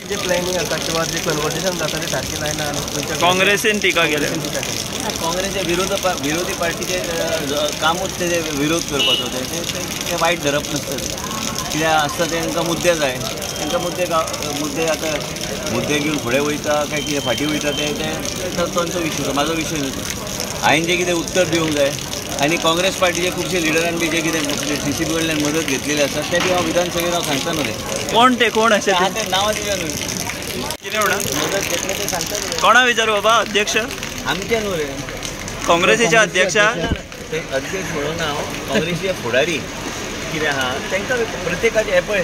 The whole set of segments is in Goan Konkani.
जे प्लॅनिंग आसा किंवा जे कन्वर्सेशन जाता ते सारकें जायना आनी काँग्रेसीन टिका केल्या. काँग्रेस विरोधी पार्टीचे कामूच ते विरोध करपाचो, ते वायट धरप नासता. कित्याक आसता तांकां मुद्दे जाय, तांकां मुद्दे आतां मुद्दे घेवन फुडें वयता काय कितें फाटीं वयता ते तांचो विशय, म्हाजो विशय न्हू. हांवें जें कितें उत्तर दिवंक जाय आनी काँग्रेस पार्टीचे खुबशे लिडरान बी जे कितें CCB कडल्यान मदत घेतलेली आसा ते बी हांव विधानसभेर हांव सांगता न्हू. ते कोण ते कोण अशें ते नांवां दिवया न्हू, कितें म्हणा मदत घेतले ते सांगता न्हू. कोणा विचारू बाबा? अध्यक्ष आमचे न्हू रे, काँग्रेसीचे अध्यक्ष ते अध्यक्ष म्हणून हांव काँग्रेसीचे फुडारी कितें आहा तांकां प्रत्येकाचें हें पळय,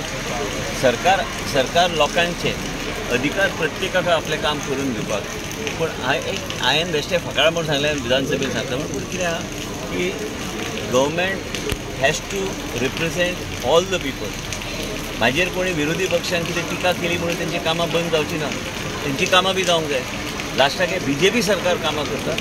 सरकार सरकार लोकांचे अधिकार प्रत्येकाक आपलें काम करून दिवपाक. पूण हांवें बेश्टें फकाणां म्हूण सांगलें विधानसभेन सांगता म्हूण, पूण कितें आहा की government has to represent all the people. म्हाजेर कोणी विरोधी पक्षान कितें टिका केली म्हणून तेंची कामां बंद जावची ना, तेंची कामां बी जावंक जाय. लास्टाक हे BJP सरकार कामां करता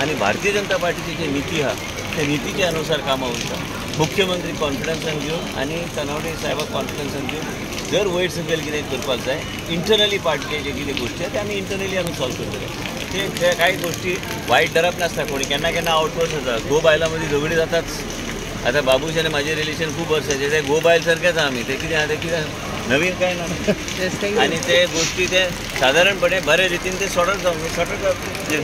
आनी भारतीय जनता पार्टीची जी निती आहा त्या नितीच्या अनुसार कामां वयता. मुख्यमंत्री कॉन्फिडन्सान घेवन आनी तानावडे साहेबाक कॉन्फिडन्सान घेवन जर वयर सकयल कितें करपाक जाय इंटरनली पार्टीचे जे कितें गोश्टी आहा ते आमी इंटरनली आमी सॉल्व करतले. ते कांय गोश्टी वायट धरप नासता कोणी, केन्ना केन्ना आवटवर्स जाता. घोव बायलां मदीं झगडीं जाताच. आतां बाबूश आनी म्हाजें रिलेशन खूब वर्सांचें, ते घोव बायल सारकेंच आहा आमी, ते कितें आहा ते कितें नवीन कांय ना. आनी ते गोश्टी ते सादारणपणे बरे रितीन ते सॉर्ट आउट जावंक सॉर्ट आउट जावं.